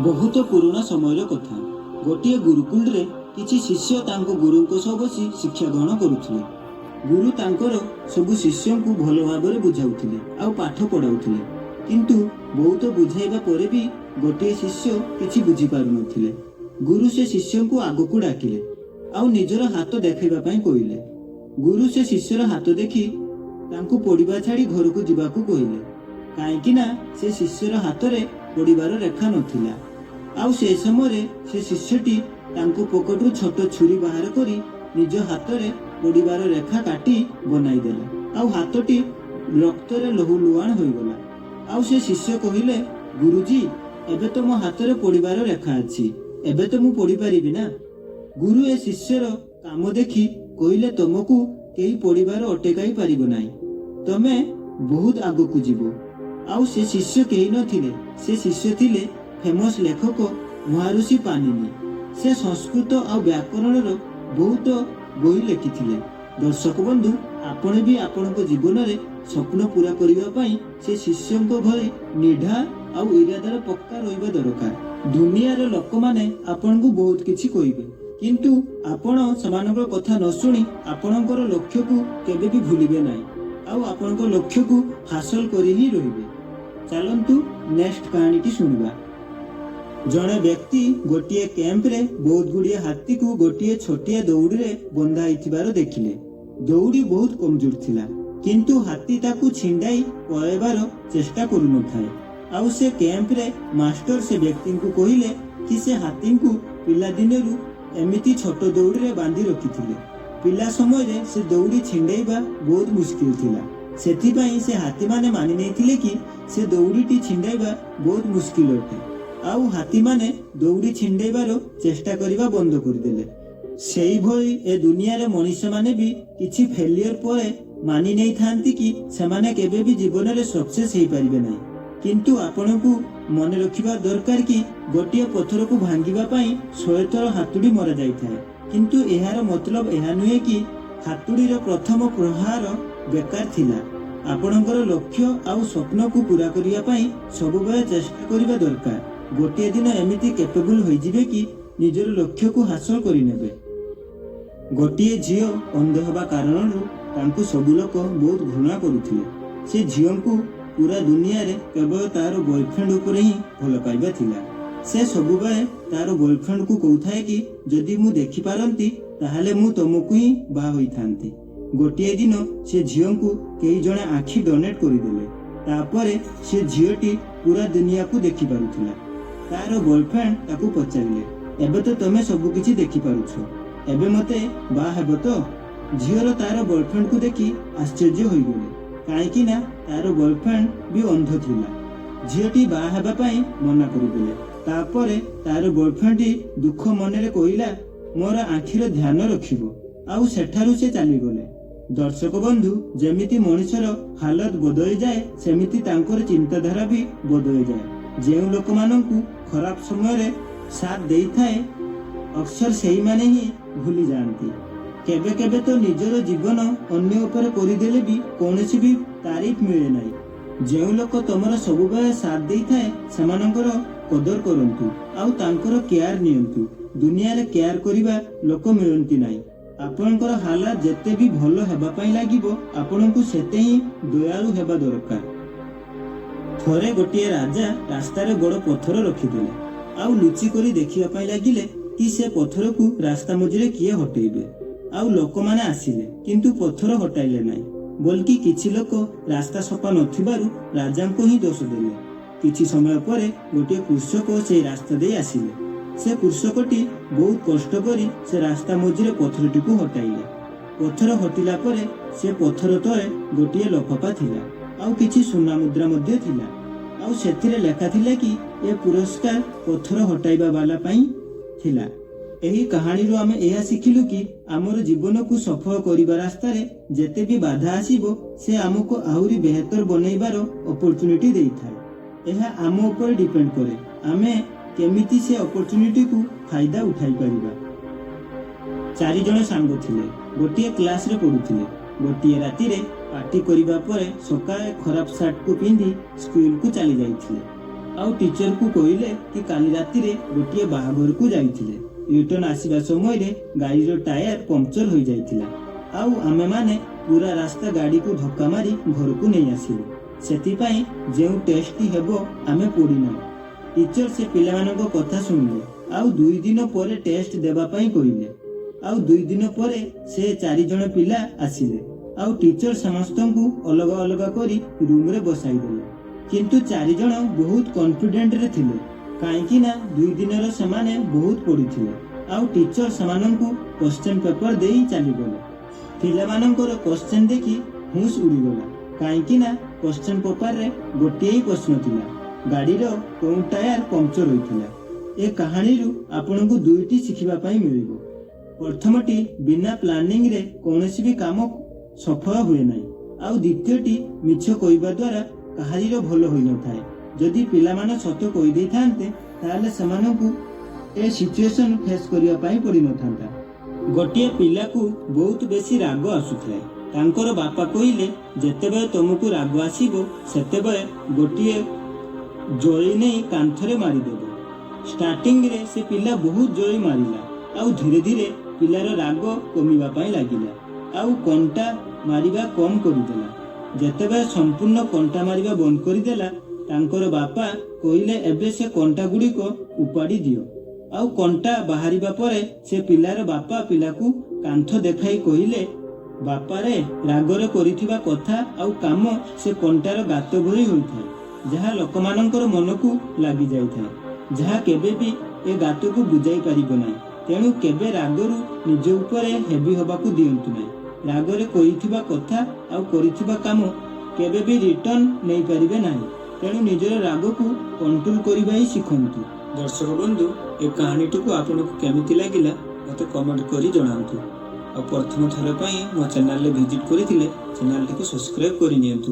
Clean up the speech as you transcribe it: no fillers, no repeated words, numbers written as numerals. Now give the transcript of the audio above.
ବହୁତ ପୁରୁଣା ସମୟର କଥା। ଗୋଟିଏ ଗୁରୁକୁଳରେ କିଛି ଶିଷ୍ୟ ତାଙ୍କ ଗୁରୁଙ୍କ ସହ ବସି ଶିକ୍ଷା ଗ୍ରହଣ କରୁଥିଲେ। ଗୁରୁ ତାଙ୍କର ସବୁ ଶିଷ୍ୟଙ୍କୁ ଭଲ ଭାବରେ ବୁଝାଉଥିଲେ ଆଉ ପାଠ ପଢ଼ାଉଥିଲେ। କିନ୍ତୁ ବହୁତ ବୁଝାଇବା ପରେ ବି ଗୋଟିଏ ଶିଷ୍ୟ କିଛି ବୁଝିପାରୁନଥିଲେ। ଗୁରୁ ସେ ଶିଷ୍ୟଙ୍କୁ ଆଗକୁ ଡାକିଲେ ଆଉ ନିଜର ହାତ ଦେଖାଇବା ପାଇଁ କହିଲେ। ଗୁରୁ ସେ ଶିଷ୍ୟର ହାତ ଦେଖି ତାଙ୍କୁ ପଢ଼ିବା ଛାଡ଼ି ଘରକୁ ଯିବାକୁ କହିଲେ, କାହିଁକି ନା ସେ ଶିଷ୍ୟର ହାତରେ ପଢ଼ିବାର ରେଖା ନଥିଲା। ଆଉ ସେ ସମୟରେ ସେ ଶିଷ୍ୟଟି ତାଙ୍କ ପକେଟରୁ ଛୋଟ ଛୁରୀ ବାହାର କରି ନିଜ ହାତରେ ପଢ଼ିବାର ରେଖା କାଟି ବନାଇଦେଲା ଆଉ ହାତଟି ରକ୍ତରେ ଲହୁ ଲୁହାଣ ହୋଇଗଲା। ଆଉ ସେ ଶିଷ୍ୟ କହିଲେ, "ଗୁରୁଜୀ, ଏବେ ତ ମୋ ହାତରେ ପଢ଼ିବାର ରେଖା ଅଛି, ଏବେ ତ ମୁଁ ପଢ଼ିପାରିବି ନା?" ଗୁରୁ ଏ ଶିଷ୍ୟର କାମ ଦେଖି କହିଲେ, "ତମକୁ କେହି ପଢ଼ିବାର ଅଟକାଇ ପାରିବ ନାହିଁ। ତମେ ବହୁତ ଆଗକୁ ଯିବ।" ଆଉ ସେ ଶିଷ୍ୟ କେହି ନଥିଲେ, ସେ ଶିଷ୍ୟ ଥିଲେ ଫେମସ୍ ଲେଖକ ମହର୍ଷି ପାଣିନି। ସେ ସଂସ୍କୃତ ଆଉ ବ୍ୟାକରଣର ବହୁତ ବହି ଲେଖିଥିଲେ। ଦର୍ଶକ ବନ୍ଧୁ, ଆପଣ ବି ଆପଣଙ୍କ ଜୀବନରେ ସ୍ୱପ୍ନ ପୂରା କରିବା ପାଇଁ ସେ ଶିଷ୍ୟଙ୍କ ଭଳି ନିଢା ଆଉ ଇରାଦାର ପକ୍କା ରହିବା ଦରକାର। ଦୁନିଆର ଲୋକମାନେ ଆପଣଙ୍କୁ ବହୁତ କିଛି କହିବେ, କିନ୍ତୁ ଆପଣ ସେମାନଙ୍କ କଥା ନ ଶୁଣି ଆପଣଙ୍କର ଲକ୍ଷ୍ୟକୁ କେବେ ବି ଭୁଲିବେ ନାହିଁ ଆଉ ଆପଣଙ୍କ ଲକ୍ଷ୍ୟକୁ ହାସଲ କରି ହିଁ ରହିବେ। ଚାଲନ୍ତୁ, ନେକ୍ସଟ କାହାଣୀଟି ଶୁଣିବା। ଜଣେ ବ୍ୟକ୍ତି ଗୋଟିଏ କ୍ୟାମ୍ପରେ ବହୁତ ଗୁଡ଼ିଏ ହାତୀକୁ ଗୋଟିଏ ଛୋଟିଆ ଦଉଡ଼ିରେ ବନ୍ଧା ହେଇଥିବାର ଦେଖିଲେ। ଦଉଡ଼ି ବହୁତ କମଜୋର ଥିଲା, କିନ୍ତୁ ହାତୀ ତାକୁ ଛିଣ୍ଡାଇ ପଳାଇବାର ଚେଷ୍ଟା କରୁନଥାଏ। ଆଉ ସେ କ୍ୟାମ୍ପରେ ମାଷ୍ଟର ସେ ବ୍ୟକ୍ତିଙ୍କୁ କହିଲେ କି ସେ ହାତୀଙ୍କୁ ପିଲାଦିନରୁ ଏମିତି ଛୋଟ ଦଉଡ଼ିରେ ବାନ୍ଧି ରଖିଥିଲେ। ପିଲା ସମୟରେ ସେ ଦଉଡ଼ି ଛିଣ୍ଡାଇବା ବହୁତ ମୁସ୍କିଲ ଥିଲା। ସେଥିପାଇଁ ସେ ହାତୀମାନେ ମାନି ନେଇଥିଲେ କି ସେ ଦଉଡ଼ିଟି ଛିଣ୍ଡାଇବା ବହୁତ ମୁସ୍କିଲ ଅଟେ। ଆଉ ହାତୀମାନେ ଦଉଡ଼ି ଛିଣ୍ଡାଇବାର ଚେଷ୍ଟା କରିବା ବନ୍ଦ କରିଦେଲେ। ସେଇଭଳି ଏ ଦୁନିଆରେ ମଣିଷମାନେ ବି କିଛି ଫେଲିୟର ପରେ ମାନି ନେଇଥାନ୍ତି କି ସେମାନେ କେବେ ବି ଜୀବନରେ ସକ୍ସେସ୍ ହେଇପାରିବେ ନାହିଁ। କିନ୍ତୁ ଆପଣଙ୍କୁ ମନେ ରଖିବା ଦରକାର କି ଗୋଟିଏ ପଥରକୁ ଭାଙ୍ଗିବା ପାଇଁ 100 ଥର ହାତୁଡ଼ି ମରାଯାଇଥାଏ, କିନ୍ତୁ ଏହାର ମତଲବ ଏହା ନୁହେଁ କି ହାତୁଡ଼ିର ପ୍ରଥମ ପ୍ରହାର ବେକାର ଥିଲା। ଆପଣଙ୍କର ଲକ୍ଷ୍ୟ ଆଉ ସ୍ୱପ୍ନକୁ ପୂରା କରିବା ପାଇଁ ସବୁବେଳେ ଚେଷ୍ଟା କରିବା ଦରକାର। ଗୋଟିଏ ଦିନ ଏମିତି କେପେବୁଲ ହୋଇଯିବେ କି ନିଜର ଲକ୍ଷ୍ୟକୁ ହାସଲ କରିନେବେ। ଗୋଟିଏ ଝିଅ ଅନ୍ଧ ହେବା କାରଣରୁ ତାଙ୍କୁ ସବୁ ଲୋକ ବହୁତ ଘୃଣା କରୁଥିଲେ। ସେ ଝିଅଙ୍କୁ ପୁରା ଦୁନିଆରେ କେବଳ ତାର ବୟଫ୍ରେଣ୍ଡ ଉପରେ ହିଁ ଭଲ ପାଇବା ଥିଲା। ସେ ସବୁବେଳେ ତାର ବୟଫ୍ରେଣ୍ଡକୁ କହୁଥାଏ କି ଯଦି ମୁଁ ଦେଖିପାରନ୍ତି, ତାହେଲେ ମୁଁ ତମକୁ ହିଁ ବାହା ହୋଇଥାନ୍ତି। ଗୋଟିଏ ଦିନ ସେ ଝିଅଙ୍କୁ କେହି ଜଣେ ଆଖି ଡୋନେଟ୍ କରିଦେଲେ। ତାପରେ ସେ ଝିଅଟି ପୁରା ଦୁନିଆକୁ ଦେଖିପାରୁଥିଲା। ତାର ବୟଫ୍ରେଣ୍ଡ ତାକୁ ପଚାରିଲେ, "ଏବେ ତ ତମେ ସବୁ କିଛି ଦେଖିପାରୁଛ, ଏବେ ମତେ ବାହା ହେବ ତ?" ଝିଅର ତାର ବୟଫ୍ରେଣ୍ଡକୁ ଦେଖି ଆଶ୍ଚର୍ଯ୍ୟ ହୋଇଗଲେ, କାହିଁକି ନା ତାର ବୟଫ୍ରେଣ୍ଡ ବି ଅନ୍ଧ ଥିଲା। ଝିଅଟି ବାହା ହେବା ପାଇଁ ମନା କରିଦେଲେ। ତାପରେ ତାର ବୟଫ୍ରେଣ୍ଡଟି ଦୁଃଖ ମନରେ କହିଲା, "ମୋର ଆଖିର ଧ୍ୟାନ ରଖିବ।" ଆଉ ସେଠାରୁ ସେ ଚାଲିଗଲେ। ଦର୍ଶକ ବନ୍ଧୁ, ଯେମିତି ମଣିଷର ହାଲତ ବଦଳିଯାଏ, ସେମିତି ତାଙ୍କର ଚିନ୍ତାଧାରା ବି ବଦଳିଯାଏ। ଯେଉଁ ଲୋକମାନଙ୍କୁ ଖରାପ ସମୟରେ ସାଥ ଦେଇଥାଏ, ଅକ୍ସର ସେଇମାନେ ହିଁ ଭୁଲି ଯାଆନ୍ତି। କେବେ କେବେ ତ ନିଜର ଜୀବନ ଅନ୍ୟ ଉପରେ କରିଦେଲେ ବି କୌଣସି ବି ତାରିଫ ମିଳେ ନାହିଁ। ଯେଉଁ ଲୋକ ତମର ସବୁବେଳେ ସାଥ ଦେଇଥାଏ, ସେମାନଙ୍କର କଦର କରନ୍ତୁ ଆଉ ତାଙ୍କର କେୟାର ନିଅନ୍ତୁ। ଦୁନିଆରେ କେୟାର କରିବା ଲୋକ ମିଳନ୍ତି ନାହିଁ। ଆପଣଙ୍କର ହାଲାତ ଯେତେ ବି ଭଲ ହେବା ପାଇଁ ଲାଗିବ, ଆପଣଙ୍କୁ ସେତେ ହିଁ ଦୟାଳୁ ହେବା ଦରକାର। ଥରେ ଗୋଟିଏ ରାଜା ରାସ୍ତାରେ ବଡ଼ ପଥର ରଖିଦେଲେ ଆଉ ଲୁଚି କରି ଦେଖିବା ପାଇଁ ଲାଗିଲେ କି ସେ ପଥରକୁ ରାସ୍ତା ମଝିରେ କିଏ ହଟେଇବେ। ଆଉ ଲୋକମାନେ ଆସିଲେ, କିନ୍ତୁ ପଥର ହଟାଇଲେ ନାହିଁ, ବଲ୍କି କିଛି ଲୋକ ରାସ୍ତା ସଫା ନଥିବାରୁ ରାଜାଙ୍କୁ ହିଁ ଦୋଷ ଦେଲେ। କିଛି ସମୟ ପରେ ଗୋଟିଏ କୃଷକ ସେଇ ରାସ୍ତା ଦେଇ ଆସିଲେ। ସେ କୃଷକଟି ବହୁତ କଷ୍ଟ କରି ସେ ରାସ୍ତା ମଝିରେ ପଥରଟିକୁ ହଟାଇଲେ। ପଥର ହଟିଲା ପରେ ସେ ପଥର ତଳେ ଗୋଟିଏ ଲଫାପା ଥିଲା ଆଉ କିଛି ସୁନା ମୁଦ୍ରା ମଧ୍ୟ ଥିଲା। ଆଉ ସେଥିରେ ଲେଖା ଥିଲା କି ଏ ପୁରସ୍କାର ପଥର ହଟାଇବା ବାଲା ପାଇଁ ଥିଲା। ଏହି କାହାଣୀରୁ ଆମେ ଏହା ଶିଖିଲୁ କି ଆମର ଜୀବନକୁ ସଫଳ କରିବା ରାସ୍ତାରେ ଯେତେ ବି ବାଧା ଆସିବ, ସେ ଆମକୁ ଆହୁରି ବେହତର ବନେଇବାର ଅପରଚୁନିଟି ଦେଇଥାଏ। ଏହା ଆମ ଉପରେ ଡିପେଣ୍ଡ କରେ, ଆମେ କେମିତି ସେ ଅପରଚୁନିଟିକୁ ଫାଇଦା ଉଠାଇ ପାରିବା। ଚାରି ଜଣ ସାଙ୍ଗ ଥିଲେ। ଗୋଟିଏ କ୍ଲାସରେ ପଢୁଥିଲେ। ଗୋଟିଏ ରାତିରେ ପାର୍ଟି କରିବା ପରେ ସକାଳେ ଖରାପ ସାର୍ଟକୁ ପିନ୍ଧି ସ୍କୁଲକୁ ଚାଲି ଯାଇଥିଲେ। ଆଉ ଟିଚରକୁ କହିଲେ କି କାଲି ରାତିରେ ଗୋଟିଏ ବାହାଘରକୁ ଯାଇଥିଲେ, ରିଟର୍ନ ଆସିବା ସମୟରେ ଗାଡ଼ିର ଟାୟାର ପଙ୍କଚର ହୋଇଯାଇଥିଲା ଆଉ ଆମେମାନେ ପୁରା ରାସ୍ତା ଗାଡ଼ିକୁ ଧକ୍କା ମାରି ଘରକୁ ନେଇ ଆସିଲୁ। ସେଥିପାଇଁ ଯେଉଁ ଟେଷ୍ଟଟି ହେବ ଆମେ ପଢ଼ିନାହୁଁ। ଟିଚର ସେ ପିଲାମାନଙ୍କ କଥା ଶୁଣିଲେ ଆଉ 2 ଦିନ ପରେ ଟେଷ୍ଟ ଦେବା ପାଇଁ କହିଲେ। ଆଉ 2 ଦିନ ପରେ ସେ ଚାରିଜଣ ପିଲା ଆସିଲେ ଆଉ ଟିଚର ସମସ୍ତଙ୍କୁ ଅଲଗା ଅଲଗା କରି ରୁମରେ ବସାଇଦେଲେ। କିନ୍ତୁ ଚାରିଜଣ ବହୁତ କନଫିଡେଣ୍ଟରେ ଥିଲେ, କାହିଁକି ନା 2 ଦିନର ସେମାନେ ବହୁତ ପଢ଼ିଥିଲେ। ଆଉ ଟିଚର ସେମାନଙ୍କୁ କ୍ୱେଶ୍ଚନ ପେପର ଦେଇ ଚାଲିଗଲେ। ପିଲାମାନଙ୍କର କ୍ୱେଶ୍ଚନ ଦେଖି ହୁସ୍ ଉଡ଼ିଗଲା, କାହିଁକି ନା କ୍ୱେଶ୍ଚନ ପେପରରେ ଗୋଟିଏ ହିଁ ପ୍ରଶ୍ନ ଥିଲା, ଗାଡ଼ିର କେଉଁ ଟାୟାର ପଙ୍କଚର ହୋଇଥିଲା? ଏ କାହାଣୀରୁ ଆପଣଙ୍କୁ ଦୁଇଟି ଶିଖିବା ପାଇଁ ମିଳିବ। ପ୍ରଥମଟି, ବିନା ପ୍ଲାନିଂରେ କୌଣସି ବି କାମ ସଫଳ ହୁଏ ନାହିଁ। ଆଉ ଦ୍ୱିତୀୟଟି, ମିଛ କହିବା ଦ୍ୱାରା କାହାରିର ଭଲ ହୋଇନଥାଏ। ଯଦି ପିଲାମାନେ ସତ କହିଦେଇଥାନ୍ତେ, ତାହେଲେ ସେମାନଙ୍କୁ ଏ ସିଚୁଏସନ ଫେସ୍ କରିବା ପାଇଁ ପଡ଼ିନଥାନ୍ତା। ଗୋଟିଏ ପିଲାକୁ ବହୁତ ବେଶୀ ରାଗ ଆସୁଥାଏ। ତାଙ୍କର ବାପା କହିଲେ, ଯେତେବେଳେ ତମକୁ ରାଗ ଆସିବ, ସେତେବେଳେ ଗୋଟିଏ ଜଳି ନେଇ କାନ୍ଥରେ ମାରିଦେବ। ଷ୍ଟାର୍ଟିଂରେ ସେ ପିଲା ବହୁତ ଜଳି ମାରିଲା ଆଉ ଧୀରେ ଧୀରେ ପିଲାର ରାଗ କମିବା ପାଇଁ ଲାଗିଲା ଆଉ କଣ୍ଟା ମାରିବା କମ୍ କରିଦେଲା। ଯେତେବେଳେ ସମ୍ପୂର୍ଣ୍ଣ କଣ୍ଟା ମାରିବା ବନ୍ଦ କରିଦେଲା, ତାଙ୍କର ବାପା କହିଲେ, ଏବେ ସେ କଣ୍ଟା ଗୁଡ଼ିକ ଉପାଡ଼ି ଦିଅ। ଆଉ କଣ୍ଟା ବାହାରିବା ପରେ ସେ ପିଲାର ବାପା ପିଲାକୁ କାନ୍ଥ ଦେଖାଇ କହିଲେ, ବାପାରେ, ରାଗରେ କରିଥିବା କଥା ଆଉ କାମ ସେ କଣ୍ଟାର ଗାତ ଭଳି ହୋଇଥାଏ, ଯାହା ଲୋକମାନଙ୍କର ମନକୁ ଲାଗି ଯାଇଥାଏ, ଯାହା କେବେ ବି ଏ ଗାତକୁ ବୁଝାଇ ପାରିବ ନାହିଁ। ତେଣୁ କେବେ ରାଗରୁ ନିଜ ଉପରେ ହେବି ହବାକୁ ଦିଅନ୍ତୁ ନାହିଁ। ରାଗରେ କହିଥିବା କଥା ଆଉ କରିଥିବା କାମ କେବେ ବି ରିଟର୍ନ ନେଇପାରିବେ ନାହିଁ। ତେଣୁ ନିଜର ରାଗକୁ କଣ୍ଟ୍ରୋଲ କରିବା ହିଁ ଶିଖନ୍ତୁ। ଦର୍ଶକ ବନ୍ଧୁ, ଏ କାହାଣୀଟିକୁ ଆପଣଙ୍କୁ କେମିତି ଲାଗିଲା, ମୋତେ କମେଣ୍ଟ କରି ଜଣାନ୍ତୁ। ଆଉ ପ୍ରଥମ ଥର ପାଇଁ ମୋ ଚ୍ୟାନେଲରେ ଭିଜିଟ୍ କରିଥିଲେ ଚ୍ୟାନେଲଟିକୁ ସବସ୍କ୍ରାଇବ୍ କରିନିଅନ୍ତୁ।